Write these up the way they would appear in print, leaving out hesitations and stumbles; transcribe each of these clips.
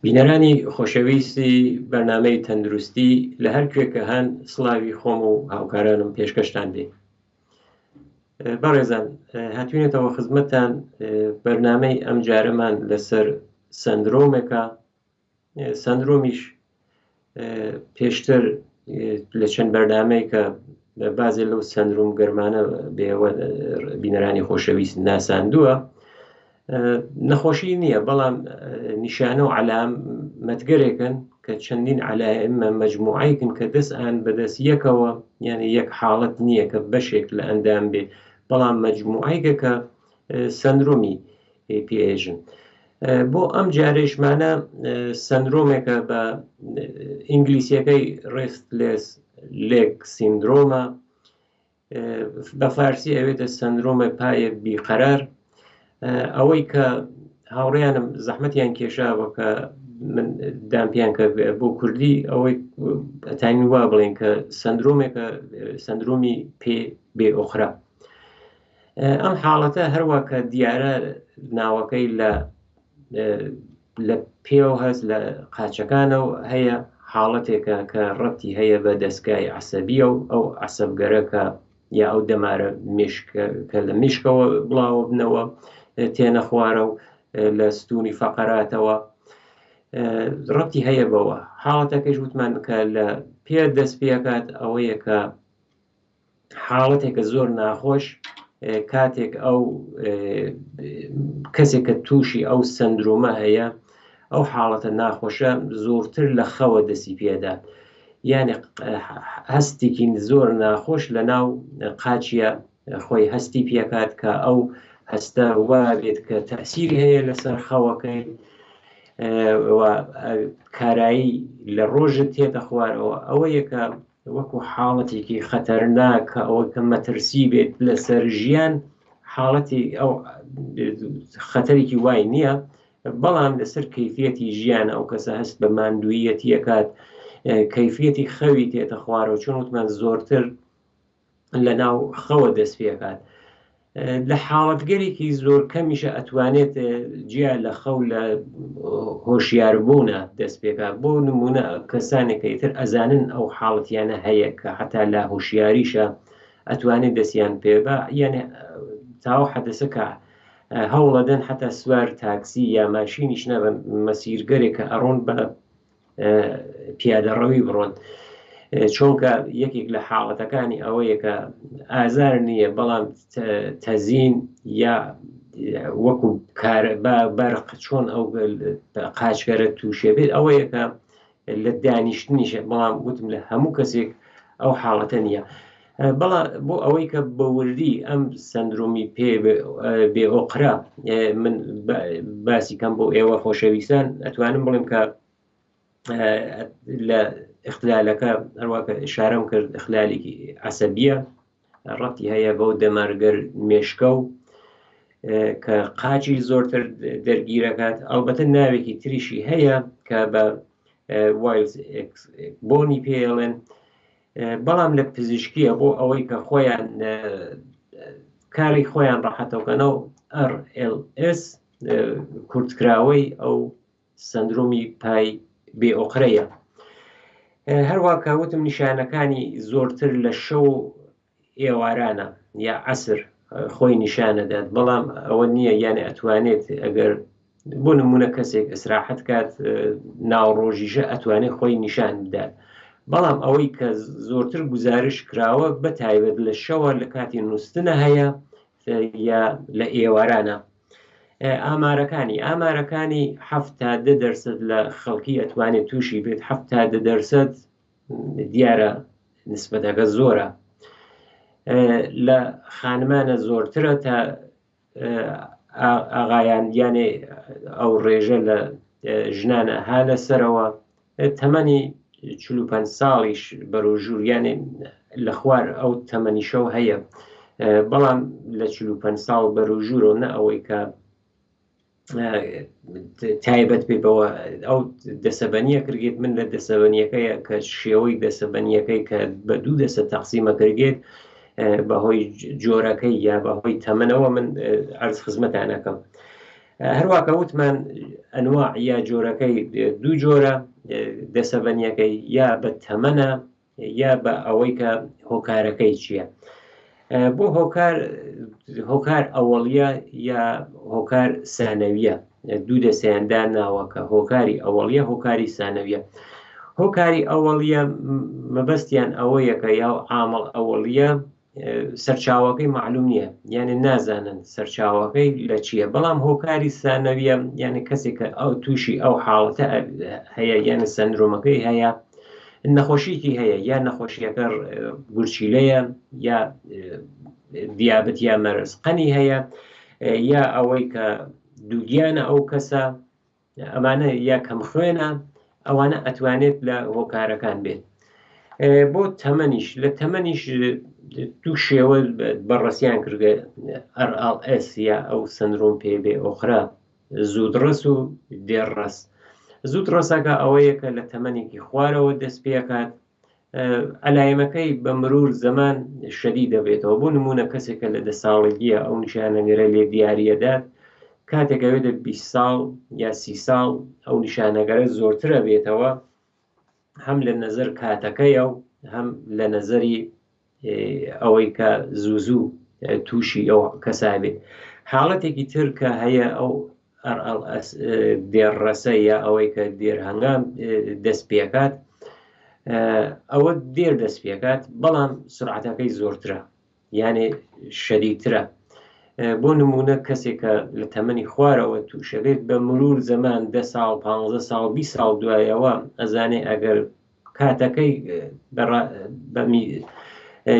بینەرانی خۆشەویستی بەرنامەی تەندروستی لە هەر کوێ کە هەن سڵاوی خۆم و هاوکارانم پێشکەشتان بێ. بەڕێزان هاتوینەتەوە خزمەتتان بەرنامەی ئەمجارەمان لەسەر سەندرۆمێکە سەندرۆمیش پێشتر لە چەند بەرنامەی کە بازێ لەو سەندروم گەرمانە بێوە بینەرانی خۆشەویست ناساندووە نەخۆشی نییە بەڵام نیشانە و عەلام مەتگەرێکن کە چەندین عەلایمە مەجموعەیەکن کە دەست ئان بەدەست یەکەوە یعنی یەک حاڵەت نییە کە بەشێک لە ئەندام بێ بەڵام مەجموعەیەکە کە سەندرۆمی پێژن بۆ ئەم جارێشمانە سەندرۆمێکە بە ئینگلیسیەکەی ڕێستلێس لێک سیندرۆمە بە فارسی ئەوێتە سەندرۆمە پایە بیقەرار ئەوەی کە هاوڕیانم زەحمەتیان کێشاوە کە من دامپیان کە بۆ کوردی ئەوەی ئەتانین وا بڵێن کە سەندرۆمێکە سەندرۆمی پێ بێ ئۆخرا ئەم حاڵەتە هەروە کە دیارە ناوەکەی لە لە پێوە هەست لە قاچەکانەوە هەیە حاڵەتێکە کە ڕەتی هەیە بە دەستگای عەسەبیە و ئەو عەسەبگەرە کە یا ئەو دەمارە مشکە کە لە مشکەوە بڵاوە بنەوە تێنە خوارە و لە ستونی فەقەراتەوە ڕەتی هەیە بەوە حاڵەتەکەش وتمان کە لە پێ دەست پێکات ئەوەیە کە حاڵەتێکە زۆر ناخۆش کاتێک ئەو کەسێک کە تووشی ئەو سندرومە هەیە ئەو حاڵەتە ناخۆشە زۆرتر لە خەوە دەسی پێدات یعنی هەستێکی زۆر ناخۆش لە ناو قاچیە خۆی هەستی پێکات کە ئەو هەستە وا بێت کە تەسیری هەیە لەسەر خەوەکەی کارایی لە ڕۆژت تێتە خوارەوە ئەوە یەکە وەکو حاڵەتێکی خەتەرناک کە ئەوەی کە مەترسی بێت لەسەر ژیان حاڵەتی ئەو خەتەرێکی وای نییە بەڵام لەسەر کەیفیەتی ژیان ئەو کەسە هەست بە ماندوویەتیەکات کەیفیەتی خەوی تێتە خوارەوە چون وتمان زۆرتر لە ناو خەوە دەست پێکات لە حاڵەتگەرێکی زۆر کەمیشە ئەتوانێت جیا لە خەو لە هۆشیاربوونە دەست پێکات بۆ نمونە کەسانێک کە ئیتر ئەزانن ئەو حاڵەتیانە هەیە کە حتا لە هۆشیاریشە ئەتوانێت دەستیان پێ بە یعنی تاو حەدەسە کە هەوڵەدەن حتا سوار تاکسی یا ماشینیش نەبن مەسیرگەرێک کە ئەڕۆن بە پیادەڕەوی بڕۆن چونکە یەکێک لە حاڵەتەکانی ئەوەیە کە ئازار نییە بەڵام تەزین یا وەکو کار بەرق چۆن ئەو قاچکەرە تووشێ بێت ئەوەیە کە لە دانیشتنیشە بەڵام وتم لە هەموو کەسێک ئەو حاڵەتە نییە بەڵام بۆ ئەوەی کە بە وردی ئەم سندرومی پێ بێ ئۆقرا من باسی کەم بۆ ئێوە خۆشەویستان ئەتوانم بڵێم کە لە اختلالەکە هەروە کە ئشارەم کرد اخلالێکی عسەبیە ڕەتی هەیە بەو دەمارگەر مێشکە و کە قاچی زۆرتر دەرگیرەکات ئەلبەتە ناوێکی تریشی هەیە کە بە وایلز بۆنی پێڵێن بەڵام لە پزیشکیە بۆ ئەوەی کە خۆیان کاری خۆیان ڕەحەتەوکەنەوە RLS کورتکراوەی ئەو سندرومی پای بێ ئۆقرەیە هەروە کە وتم نیشانەکانی زۆرتر لە شەو ئێوارانە یا عەسر خۆی نیشانەدات بەڵام ئەوە نییە یانە ئەتوانێت ئەگەر بۆ نمونە کەسێک ئیسراحەت کات ناو ڕۆژیشە ئەتوانێت خۆی نیشان بدات بەڵام ئەوەی کە زۆرتر گزارش کراوە بە تایبەت لە شەوە لە کاتی نووسنە هەیە یا لە ئێوارانە ئامارەکانی ئامارەکانی 70 دەرسەد لە خەڵکی ئەتوانێت تووشی بێت 70 دەرسەد دیارە نسبەتەکە زۆرە لە خانمانە زۆرترە تا ئاغایان یانێ ئەو ڕێژە لە ژنانە ها لە سەرەوە تەمەنی 45 ساڵیش بەرەو ژوور یانێ لە خوار ئەو تەمەنیشەوە هەیە بەڵام لە 45 ساڵ بەرەو ژوورەوە نە ئەوەی کە تایبەت بێ بەوە ئەو دەسەبەنیە کردگێت من لە دەسەبەنیەکەیە کە شێوەی دەسەبەنیەکەی کە بە دوو دەسە تەقسیمە کردگێت بەهۆی جۆرەکەی یا بەهۆی تەمەنەوە من ئەرز خزمەتانەکەم. هەروا کە وتمان ئەنواع یا جۆرەکەی دوو جۆرە دەسەبەنیەکەی یا بە تەمەنە یا بە ئەوەی کە هۆکارەکەی چییە. بۆ هۆکار هۆکار ئەوەڵیە یا هۆکار سانەویە دوو دەسەیان داناوە کە هۆکاری ئەوەڵیە هۆکاری سانەویە. هۆکاری ئەوەڵیە مەبەستیان ئەوەیە کە یا عامڵ ئەوەڵیە سەرچاوەکەی معلوم نییە یعنی نازانن سەرچاوەکەی لە چییە بەڵام هۆکاری سانەویە یعنی کەسێک کە ئەو تووشی ئەو حاڵەتە هەیە یعنی سەندرومەکەی هەیە نەخۆشیکی هەیە یا نەخۆشیەکە گورچیلەیە یا دیابت یا مەرز قەنی هەیە یا ئەوەی کە دووگیانە ئەو کەسە ئەمانە یا کەم خوێنە ئەوانە ئەتوانێت لە هۆکارەکان بێت بۆ تەمەنیش لە تەمەنیش دوو شێوە بەڕەسیان کردگە RLS یا ئەو سندروم پێ بێ ئۆخرا زوودڕەس و دێڕڕەس. زوودڕەسەکە ئەوەیە کە لە تەمەنێکی خوارەوە دەست پێکات، عەلایمەکەی بە مرور زەمان شەدید دەبێتەوە. بۆ نموونە کەسێک کە لە دە ساڵگییە ئەو نیشانەگەرە لێ دیارییەدات، کاتێک ئەوێتە 20 ساڵ یا 30 ساڵ ئەو نیشانەگەرە زۆرترە بێتەوە، هەم لە نەزەر کاتەکەیە و هەم لە نەزەری ئەوەی کە زوو زوو تووشی ئەو کەسا بێت. حاڵەتێکی تر کە هەیە ئەو RLS دێڕڕەسە یا ئەوەی کە دێر هەنگام دەست پێکات، ئەوە دێر دەست پێکات بەڵام سرعەتەکەی زۆرترە، یانێ شەدیدترە. بۆ نمونە کەسێک کە لە تەمەنی خوارەوە تووشە بێت بە مرور زەمان 10 ساڵ 15 ساڵ 20 ساڵ دوایەوە ئەزانێ ئەگەر کاتەکەی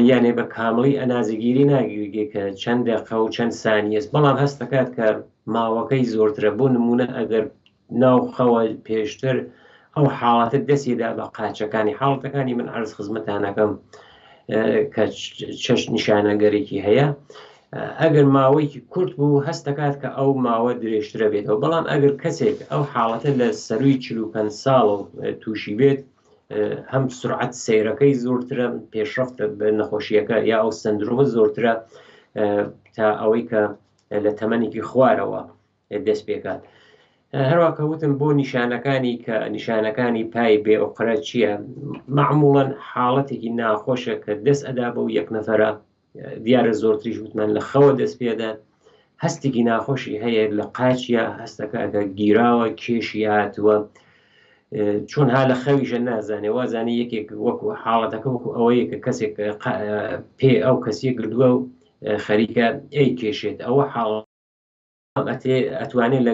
یانێ بە کامڵی ئەنازگیری ناگیرگێ کە چەند دەقە و چەند سانیەس، بەڵام هەست دەکات کە ماوەکەی زۆرترە. بۆ نمونە ئەگەر ناو خەوە پێشتر ئەو حاڵەتە دەسیدا بە قاچەکانی، حاڵەتەکانی من عەرز خزمەتانەکەم کە چەش نیشانەگەرێکی هەیە، ئەگەر ماوەیەکی کورت بوو هەست دەکات کە ئەو ماوە درێژترە بێتەوە. بەڵام ئەگەر کەسێک ئەو حاڵەتە لە سەروی 45 ساڵ تووشی بێت، هەم سرعەت سەیرەکەی زۆرترە، پێشڕەفت بە نەخۆشیەکە یا ئەو سندرومە زۆرترە تا ئەوەی کە لە تەمەنێکی خوارەوە دەست پێکات. هەروە کە وتم بۆ نیشانەکانی کە نیشانەکانی پای بێ ئۆقرە چییە، معموڵەن حاڵەتێکی ناخۆشە کە دەست ئەدا بەو یەک نەفەرە، دیارە زۆرتریش وتمان لە خەوە دەست پێدات، هەستێکی ناخۆشی هەیە لە قاچیە، هەستەکە کە گیراوە، کێشی هاتووە، چۆن ها لە خەویشە نازانێ، وازانێ یەکێک وەکو حاڵەتەکە وەکو ئەوەیە کە کەسێک پێ ئەو کەسیە گردووە و خەریکە ئەی کێشێت. ئەوە حاڵ ئەتوانێت لە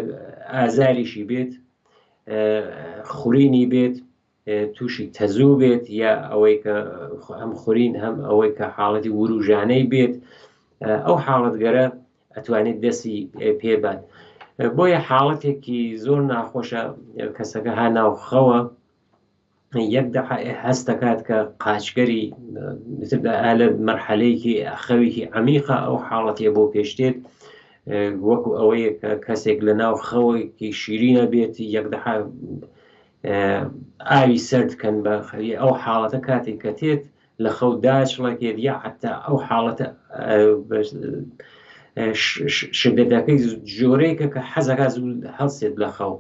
ئازاریشی بێت، خورینی بێت، تووشی تەزوو بێت، یا ئەوەی کە هەم خورین هەم ئەوەی کە حاڵەتی وروژانەی بێت، ئەو حاڵەتگەرە ئەتوانێت دەستی پێبات. بۆیە حاڵەتێکی زۆر ناخۆشە کەسەکە ها ناوخەوە یەک دەقە هەست دەکات کە قاچگەری لە مەرحەلەیەکی خەوێکی عەمیقە ئەو حاڵەتێ بۆ پێشتێت، وەکو ئەوەیە کە کەسێک لە ناو خەوێکی شیرینە بێت یەک دەقە ئاوی سەرد کەن بە خەوی، ئەو حاڵەتە کاتێک کە تێت لە خەو داچڵەکێت یا حتا ئەو حاڵەتە شدەتەکەی جۆرەیەکە کە حەزەکە زوو هەڵسێت لە خەو،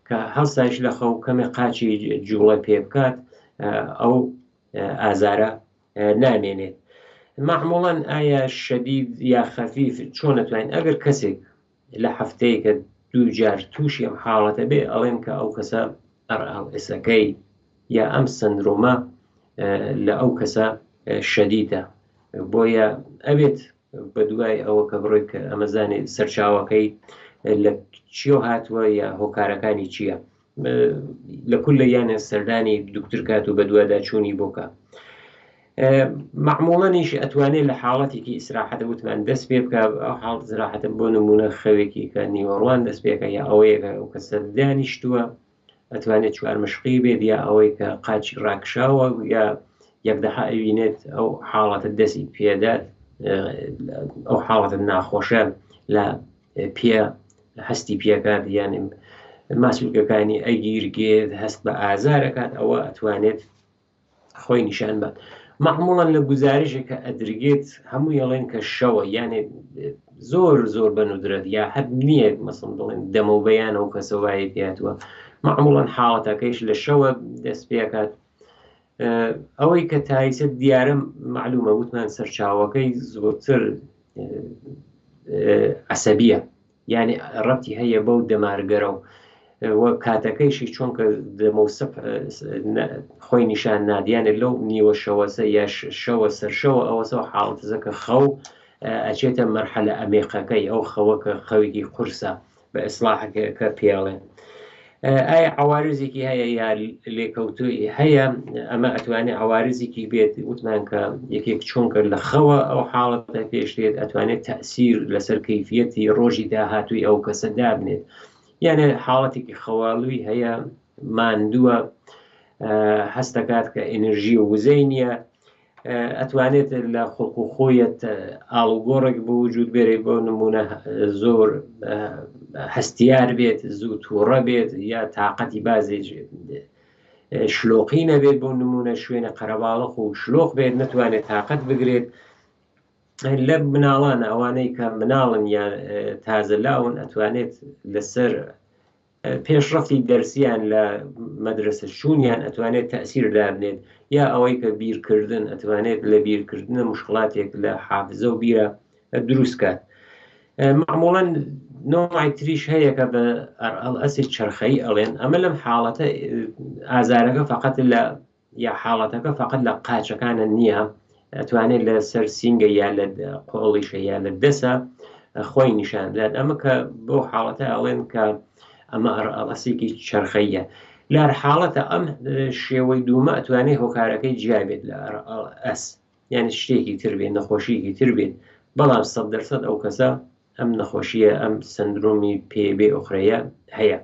کە هەڵسایش لە خەو کەمێ قاچی جوڵە پێ بکات ئەو ئازارە نامێنێت. معموڵەن ئایا شەدید یا خەفیف چۆن ئەتوانین؟ ئەگەر کەسێک لە هەفتەیەکە دوو جار تووشی ئەم حاڵەتە بێ، ئەڵێن کە ئەو کەسە RLS-ەکەی یا ئەم سندرۆمە لە ئەو کەسە شەدیدە. بۆیە ئەبێت بە دوای ئەوە کە بڕۆیت کە ئەمە زانێت سەرچاوەکەی لە چیەوە هاتووە یا هۆکارەکانی چییە. لە کول لە یانە سەردانی دکتور کات و بەدواداچوونی بۆکە. مەعموڵەنیش ئەتوانێت لە حاڵەتێکی ئیسراحەتە وتمان دەست پێ بکە، ئەو حاڵ ئیسراحەتە بۆ نمونە خەوێکی کە نیوەڕوان دەست پێکە یا ئەوەیە کە ئەو کەسە دانیشتووە ئەتوانێت چوار مشقی بێت یا ئەوەی کە قاچی ڕاکشاوە یا یەک دەها ئەوینێت ئەو حاڵەتە دەستی پێدات، ئەو حاڵەتە ناخۆشە لە پێ هەستی پێکات، یعنی ماسولکەکانی ئەگیرگێت، هەست بە ئازارەکات، ئەوە ئەتوانێت خۆی نیشان بات. معموڵەن لە گوزارشێک کە ئەدرگێت هەموو یەڵێن کە شەوە، یعنی زۆر زۆر بە ندرەت یا هەر نییە مەسم بڵێن دەمە و بەیانە و کەسە وایە پێاتوە معموڵەن حاڵەتەکەیش لە شەوە دەست پێکات ئەوەی کە تایسە دیارە معلومە وتمان سەرچاوەکەی زۆرتر عەسەبیە یعنی ڕەتی هەیە بەو دەمارگەرە و وە کاتەکەیشی چۆنکە دەمەوسف خۆی نیشان نادیانێت لەو نیوە شەوەسە یا شەوە سەرشەوە ئەوەسەوە حاڵەتەکە کە خەو ئەچێتە مەرحەلە ئەمێقەکەی ئەو خەوە کە خەوێکی قورسە بە ئیسڵاحەکە کە پێڵێن ئایا عوارزێکی هەیە یا لێکەوتوی هەیە ئەمە ئەتوانێت عوارزێکی بێت وتمان کە یەکێک چونکە لە خەوە ئەو حاڵەتە پێشێت ئەتوانێت تەسیر لەسەر کەیفیەتی ڕۆژی داهاتووی ئەو کەسە دابنێت یانە حاڵەتێکی خەواڵوی هەیە ماندووە هەستەکات کە ئەنرژی و وزەی نییە ئەتوانێت لە خڵق و خۆیت ئاڵوگۆڕێک بۆ وجود بێرێ بۆ نمونە زۆر هەستیار بێت زوو تووڕە بێت یا تااقەتی بازێ شلۆقی نەبێت بۆ نمونە شوێنە قەرەباڵخ و شلۆق بێت نتوانێت تااقەت بگرێت لە مناڵانە ئەوانەی کە مناڵن یان تازە لاون ئەتوانێت لەسەر پێشڕەفتی دەرسیان لە مەدرەسە چوونیان ئەتوانێت تەئسیر دابنێت یا ئەوەی کە بیرکردن ئەتوانێت لە بیرکردنە مشکڵاتێک لە حافزە و بیرە دروست کات معموڵەن نوعی تریش هەیە کە بە ئەسی چرخەی ئەڵێن ئەمە لەم حاڵەتە ئازارەکە فقط لە یا حاڵەتەکە فقط لە قاچەکانە نییە ئەتوانێت لە سەر سینگە یا لە قۆڵیشە یا لە دەسە خۆی نیشان بدات ئەمە کە بۆ حاڵەتە ئەڵێن کە ئەمە ئەڵەسێکی چرخەیە لار حاڵەتە ئەم شێوەی دوومە ئەتوانێت هۆکارەکەی جیا بێت لە ئەس یعنی شتێکی تر بێت نەخۆشیێکی تر بێت بەڵام سە دەرسەد ئەو کەسە ئەم نەخۆشیە ئەم سندرومی پێ بێ ئۆخرەیە هەیە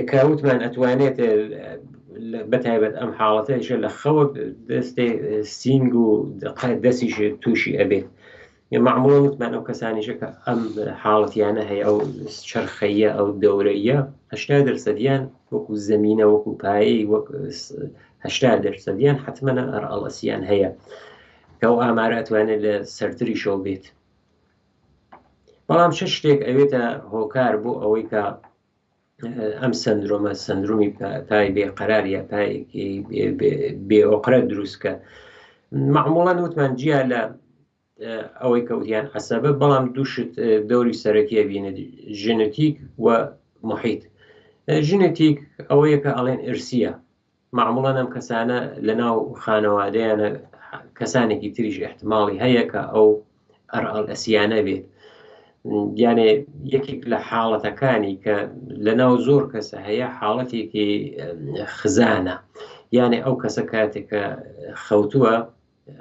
کە وتمان ئەتوانێت بەتایبەت ئەم حاڵەتەیشە لە خەوە دەستێ سینگ و دەستیش تووشی ئەبێت معموڵە وتمان ئەو کەسانیشە کە ئەم حاڵەتیانە هەیە ئەو چرخەیە ئەو دەورەیە هەشتا دەرسەدیان وەکو زەمینە وەکو پایەی وەک هەشتا دەرسەدیان حتممە ئەرئەڵەسیان هەیە کە ئەو ئامارە ئەتوانێت لە سەرتریشەوە بێت بەڵام چ شتێک ئەوێتە هۆکار بۆ ئەوەی کە ئەم سندرۆمە سندرومی پای بێقەرار یا پایەکی بێئۆقرە دروستکە معموڵەن وتمان جیا لە ئەوەی کەوتیان عسەبە بەڵام دووشت دەوری سەرەکیە بینێت ژنتیک و محیت ژنتیک ئەوەیە کە ئەڵێن ئرسیە مەعموڵەن ئەم کەسانە لەناو خانەوادەیانە کەسانێکی تریش احتماڵی هەیە کە ئەو ئەسیانە بێت یانێ یەکێک لە حاڵەتەکانی کە لە ناو زۆر کەسە هەیە حاڵەتێکی خزانە یانێ ئەو کەسە کاتێک کە خەوتووە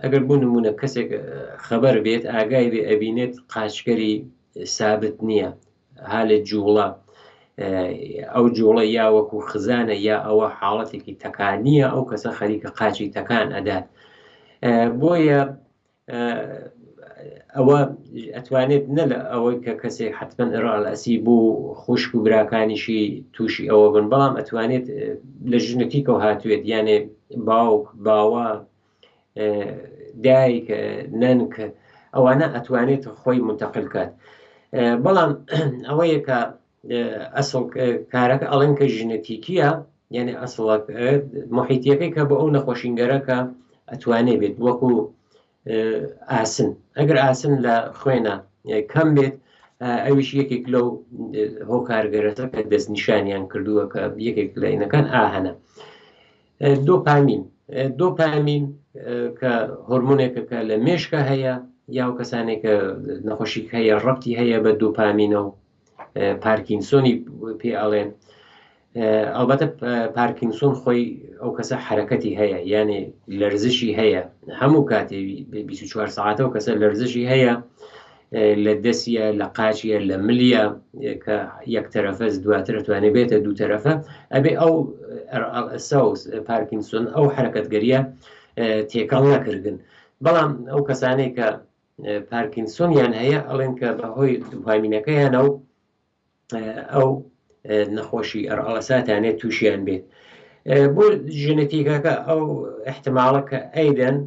ئەگەر بۆ نمونە کەسێک خەبەر بێت ئاگای بێ ئەبینێت قاچکەری سابت نییە هالێ جوڵە ئەو جوڵە یا وەکو خزانە یا ئەوە حاڵەتێکی تەکانیە ئەو کەسە خەریکە قاچی تەکان ئەدات بۆیە ئەوە ئەتوانێت نە لە ئەوەی کە کەسێک حتمما ئەسی بوو خوشک و براکانیشی تووشی ئەوە بن بەڵام ئەتوانێت لە ژنەتیکەوە هاتوێت یانێ باوک باوە دایک نەنک ئەوانە ئەتوانێت خۆی منتەقل کات بەڵام ئەوەیە کە ئەسڵ کارەکە ئەڵێن کە ژنەتیکیە یعنی ئەسڵە محیتیەکەی کە بۆ ئەو نەخۆشینگەرەکە ئەتوانێ بێت وەکو ئاسن ئەگەر ئاسن لە خوێنە کەم بێت ئەویش یەکێک لەو هۆکارگەرەتە کە دەستنیشانیان کردووە کە یەکێک لە ئینەکان ئاهەنە دۆپامین دۆپامین کە هۆرمونێکە کە لە مێشکە هەیە یا و کەسانێک کە نەخۆشیک هەیە ڕەتی هەیە بە دۆپامینە و پارکینسۆنی پێ ئەڵێن ئەلبەتە پارکینسۆن خۆی ئەو کەسە حرەکەتی هەیە یانێ لەرزشی هەیە هەموو کاتێ 24 ساعتەوە کەسە لەرزشی هەیە لە دەسیە لە قاچیە لە ملیە کە یەک تەرەفە دواتر توانێت بێتە دوو تەرەفە ئەبێ ئەو ساوس پارکینسۆن ئەو حرەکەتگەریە تێکەڵ نەکردن بەڵام ئەو کەسانەی کە پارکینسۆنیان هەیە ئەڵێن کە بەهۆی دوپامینەکەیانە و ئەو نەخۆشی ئەرئەڵەساتانێت تووشیان بێت بۆ ژنەتیکەکە ئەو احتمالە کە ئەیدەن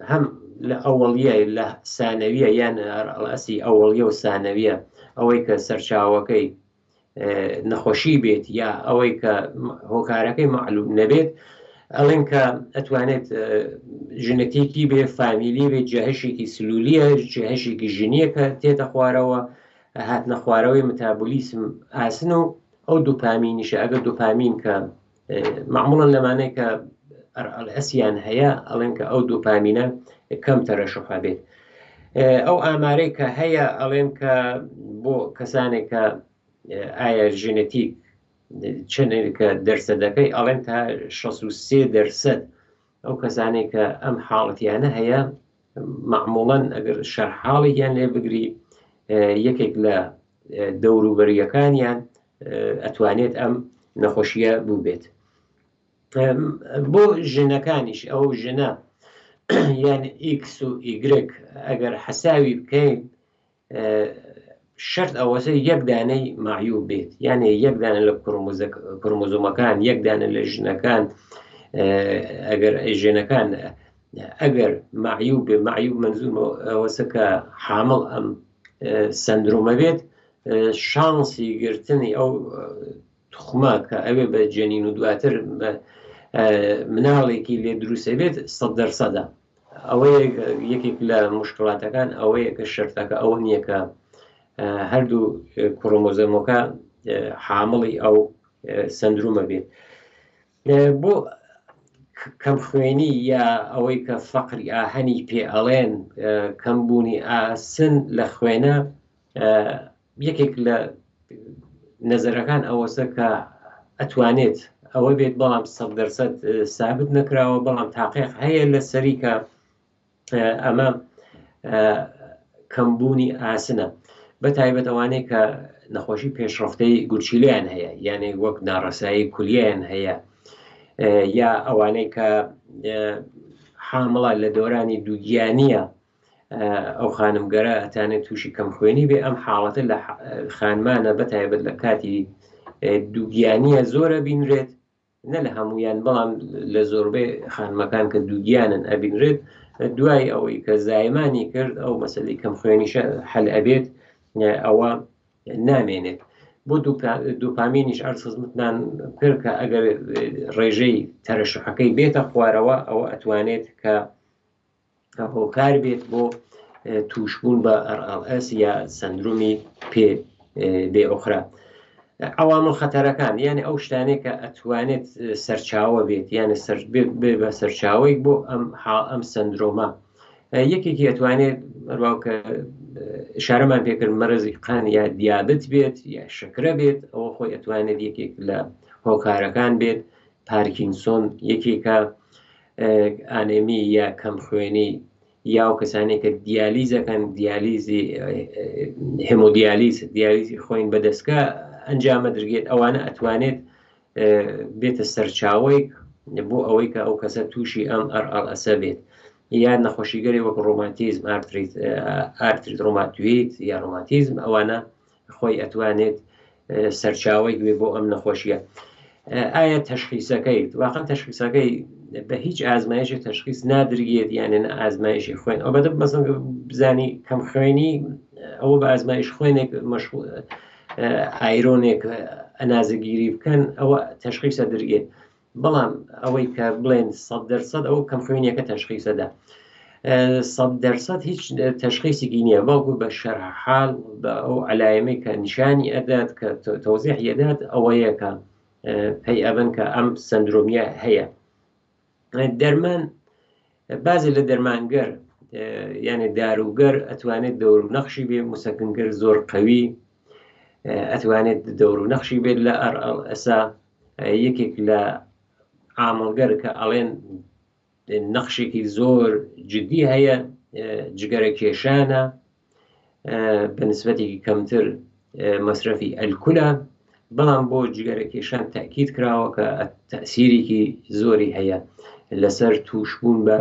هەم لە ئەوەڵیە لە سانەویە یان ئەسی ئەوەڵیە و سانەویە ئەوەی کە سەرچاوەکەی نەخۆشی بێت یا ئەوەی کە هۆکارەکەی معلوم نەبێت ئەڵێن کە ئەتوانێت ژنەتێکی بێ فامیلی بێت جەهشێکی سلولیە جەهشێکی ژنیە کە تێتە خوارەوە هاتنە خوارەوەی متابولیسم ئاسن و ئەو دوپامینیشە ئەگەر دوپامین کە معموڵەن لەمانەیە کە ئەسیان هەیە ئەڵێن کە ئەو دوپامینە کەم تەرەشوحە بێت ئەو ئامارەی کە هەیە ئەڵێن کە بۆ کەسانێک کە ئایا ژنەتیک چەندێک کە دەرسەدەکەی ئەڵێن تا 63 دەرسەد ئەو کەسانێک کە ئەم حاڵەتیانە هەیە معموڵەن ئەگەر شەرحاڵێکیان لێ بگری یەکێک لە دەوروبەریەکانیان ئەتوانێت ئەم نەخۆشیە بووبێت بۆ ژنەکانیش ئەو ژنە یان ئیکس و ئیگرێک ئەگەر حەساوی بکەین شرط ئەوەسە یەک دانەی معیوب بێت یانێ یەک دانە لە کرۆمۆزۆمەکان یەک دانە لە ژنەکان ئەگەر ژنەکان ئەگەر معیوب بێ معیوب منزور ئەوەسە کە حامڵ ئەم سندرومە بێت شانسی گرتنی ئەو توخمە کە ئەوێ بە جەنین و دواتر بە مناڵێکی لێ دروستە بێت سەد دەرسەدە. ئەوەیە یەکێک لە مشکلاتەکان ئەوەیە کە شەرتەکە ئەوە نییە کە هەردوو کرۆمۆزۆمەکە حامڵی ئەو سندرومە بێت. بۆ کەمخوێنی یا ئەوەی کە فەقری ئاهەنی پێ ئەڵێن کەمبوونی ئاسن لە خوێنە یەکێک لە نەزەرەکان ئەوەسە کە ئەتوانێت ئەوە بێت بەڵام سەد دەرسەد سابت نەکراوە بەڵام تاقیق هەیە لە سەری کە ئەمە کەمبوونی ئاسنە بە تایبەت ئەوانەی کە نەخۆشی پێشڕفتەی گورچیلیان هەیە یانێ وەک ناڕەسایی کولیان هەیە یا ئەوانەی کە حامڵە لە دۆرانی دووگیانیە ئەو خانمگەرە ئەتانێت تووشی کەمخوێنی بێ ئەم حاڵەتە لە خانمانە بە تایبەت لە کاتی دووگیانیە زۆرە بینرێت نە لە هەمویان بەڵام لە زۆربەی خانمەکان کە دووگیانن ئەبینرێت دوای ئەوەی کە زایمانی کرد ئەو مەسلی کەم خوێنیشە حل ئەبێت ئەوە نامێنێت بۆ دوپامینیش ئەرز خزمەتمان کرد کە ئەگەر ڕێژەی تەرەشحەکەی بێتە خوارەوە ئەوە ئەتوانێت کە هۆکار بێت بۆ تووشبوون بە RLS یا سندرومی پێ بێ ئۆخرا. عوامل خەتەرەکان یعنی ئەو شتانەی کە ئەتوانێت سەرچاوە بێت یعنی سەر بێ بە سەرچاوەیەک بۆ ئەم ئەم سندرۆمە یەکێکی ئەتوانێت ڕاو کە ئشارەمان پێکرد مەرزی قان یا دیابت بێت یا شکرە بێت ئەوە خۆی ئەتوانێت یەکێک لە هۆکارەکان بێت پارکینسۆن یەکێکە ئانێمی یا کەمخوێنی یا ئەو کەسانەی کە دیالیزەکەن دیالیزی هێمۆدیالیز دیالیزی خۆین بە دەستکە ئەنجامە درگێت ئەوانە ئەتوانێت بێتە سەرچاوەیەک بۆ ئەوەی کە ئەو کەسە تووشی ئەم ئەرئەڵئەسە بێت یا نەخۆشیگەری وەک ڕۆماتیزم ئارتریت ئارتریت ڕۆماتویت یا ڕۆماتیزم ئەوانە خۆی ئەتوانێت سەرچاوەیەک بێ بۆ ئەم نەخۆشیە ئایا تەشخیسەکەی واقعا تەشخیسەکەی بە هیچ ئازمایشی تەشخیص نادرگێت یانە نە ئازمایشی خوێن ئەو بەدە مەسن بزانی کەم خوێنی ئەوە بە ئازمایش خوێنێک ئایرۆنێک ئەنازەگیری بکەن ئەوە تەشخیصە درگێت بەڵام ئەوەی کە بڵێن سەد دەرسەد ئەو کەمخوێنیەکە تەشخیسەدا سەد دەرسەد هیچ تەشخیسێکی نییە بەڵکو بە شەرح حال بە ئەو علایەمەی کە نیشانی ئەدات کە تەوزیح یەدات ئەوەیە کە پەی ئەبن کە ئەم سندرۆمیە هەیە دەرمان بازێ لە دەرمانگەر یانێ داروگەر ئەتوانێت دەور و نەخشی بێ مسەکنگەر زۆر قەوی ئەتوانێت دەور و نەخشی بێت لە ئەسا یەکێک لە عامڵگەر کە ئەڵێن نەخشێکی زۆر جدی هەیە جگەرە کێشانە بە نسبەتێکی کەمتر مەسرەفی ئەلکولە بەڵام بۆ جگەرە کێشان تاکیید کراوە کە تەسیرێکی زۆری هەیە لەسەر تووشبوون بە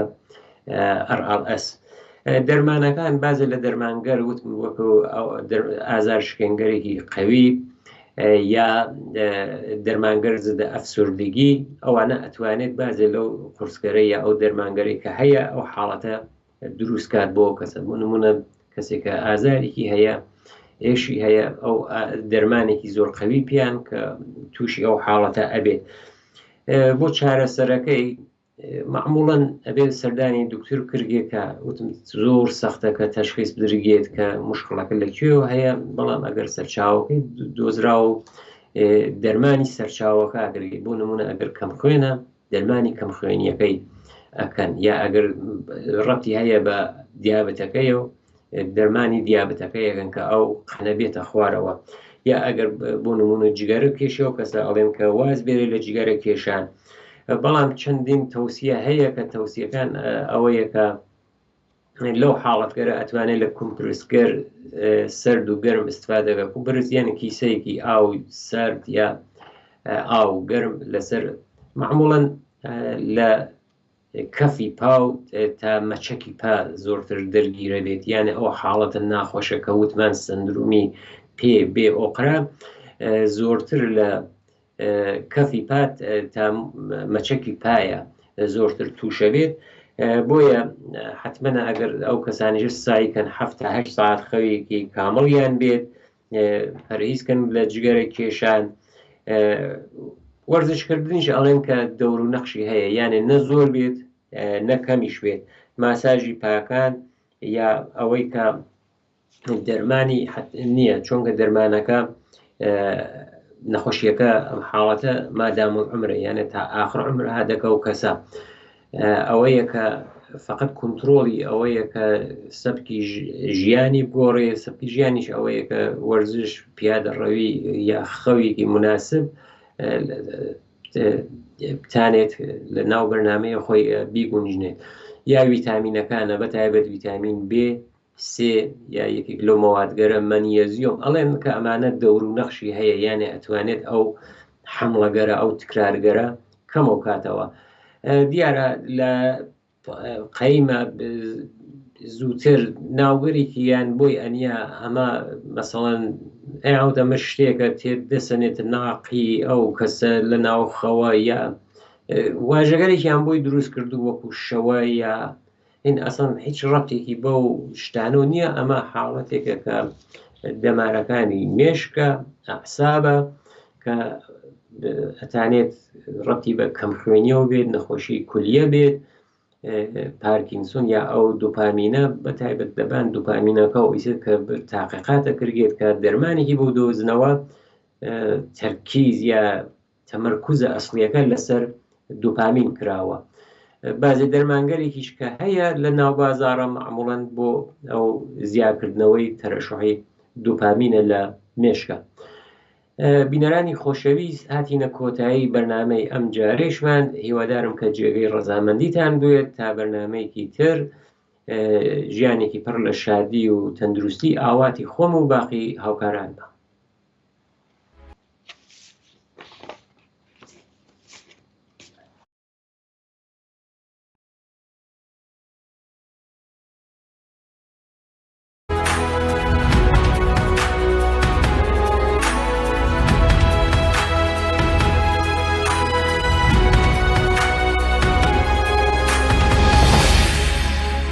RLS دەرمانەکان بازێ لە دەرمانگەر وتم وەکو ئازار شکێنگەرێکی قەوی یا دەرمانگەر زدە ئەفسوردگی ئەوانە ئەتوانێت بازێ لەو قورسکەرە یا ئەو دەرمانگەری کە هەیە ئەو حاڵەتە دروستکات بۆ کەسە بۆ نمونە کەسێکە ئازارێکی هەیە ئێشی هەیە ئەو دەرمانێکی زۆر قەوی پیان کە تووشی ئەو حاڵەتە ئەبێت بۆ چارەسەرەکەی معموڵەن ئەبێت سەردانی دکتور کرگێ کە وتم زۆر سەختە کە تەشخیص بدرگێت کە مشکڵەکە لە کوێوە هەیە بەڵام ئەگەر سەرچاوەکەی دۆزرا و دەرمانی سەرچاوەکە ئەگەر بۆ نمونە ئەگەر کەم خوێنە دەرمانی کەم خوێنیەکەی ئەکەن یا ئەگەر ڕەتی هەیە بە دیابەتەکەی و دەرمانی دیابەتەکە یەکەن کە ئەو قەنە بێتە خوارەوە یا ئەگەر بۆ نمونە جگەرە کێشەوە کەسە ئەڵێن کە واز بێرێ لە جگەرە کێشان بەڵام چەندین تەوسیە هەیە کە تەوسیەکان ئەوەیە کە لەو حاڵەتگەرە ئەتوانێت لە کومپرسگەر سرد و گەرم استفادەکە کومپرس یعنی کیسەیەکی ئاو سرد یا ئاو گەرم لەسەر معموڵەن لە کەفی پا و تا مەچەکی پا زۆرتر دەرگیرە بێت یانە ئەو حاڵەتە ناخۆشە کە وتمان سندرومی پێ بێ ئۆقرا زۆرتر لە کەفی پات تا مەچەکی پایە زۆرتر تووشە بێت بۆیە حتممە ئەگەر ئەو کەسانیش سایکەن هەفتە هەشت ساعت خەوێکی کامڵیان بێت پەرهیزکەن لە جگەرە کێشان وەرزشکردنیش ئەڵێن کە دەور و نەخشی هەیە یانێ نە زۆر بێت نە کەمیش بێت ماساژی پاکان یا ئەوەی کە دەرمانی نییە چۆنکە دەرمانەکە نەخۆشیەکە ئەم حاڵەتە مادام عمرە یانە تا ئاخر عمر هادەکە و کەسە ئەوەیە کە فقط کنترۆڵی ئەوەیە کە سەبکی ژیانی بگۆڕێ سەبکی ژیانیش ئەوەیە کە وەرزش پیادە ڕەوی یا خەوێکی مناسب بتانێت لە ناو بەرنمەیە خۆی بیگونجنێت یا ویتامینەکانە بە تایبەت ویتامین بێ سێ یا یەکێک لەو مەوادگەرە مەنیەزیۆم ئەڵێن کە ئەمانە دەور و نەخشی هەیە یانێ ئەتوانێت ئەو حەمڵەگەرە ئەو تکرارگەرە کەمەو کاتەوە دیارە لە قەیمە زووتر ناوگەرێکی یان بۆی ئەنیا ئەمە مەسەڵەن ئەیاوت ئەمە شتێکە تێت دەسەنێت ناقی ئەو کەسە لە ناوخەوە یا واژەگەرێکیان بۆی دروست کردو وەکو شەوە یا هین ئەسڵەن هیچ ڕەبتێکی بەو شتانەوە نییە ئەمە حاڵەتێکە کە دەمارەکانی مێشکە ئەعسابە کە ئەتانێت ڕەتی بە کەمخوێنیەوە بێت نەخۆشی کولیە بێت پارکینسۆن یا ئەو دوپامینە بە تایبەت دەبان دوپامینەکە و ئیسر کە تاقیقاتە کردێت کە دەرمانێکی بۆ دۆزنەوە تەرکیز یا تەمەرکوزە ئەسڵیەکە لەسەر دوپامین کراوە بازێ دەرمانگەرێکیش کە هەیە لە ناو بازاڕە معموڵەن بۆ ئەو زیاکردنەوەی تەرەشحی دوپامینە لە مێشکە بینەرانی خۆشەویست هاتینە کۆتایی بەرنمەی ئەم جارێشمان هیوادارم کە جێگەی ڕەزامەندیتان بوێت تا بەرنمەیەکی تر ژیانێکی پڕ لە شادی و تەندروستی ئاواتی خۆم و باقی هاوکارانمە.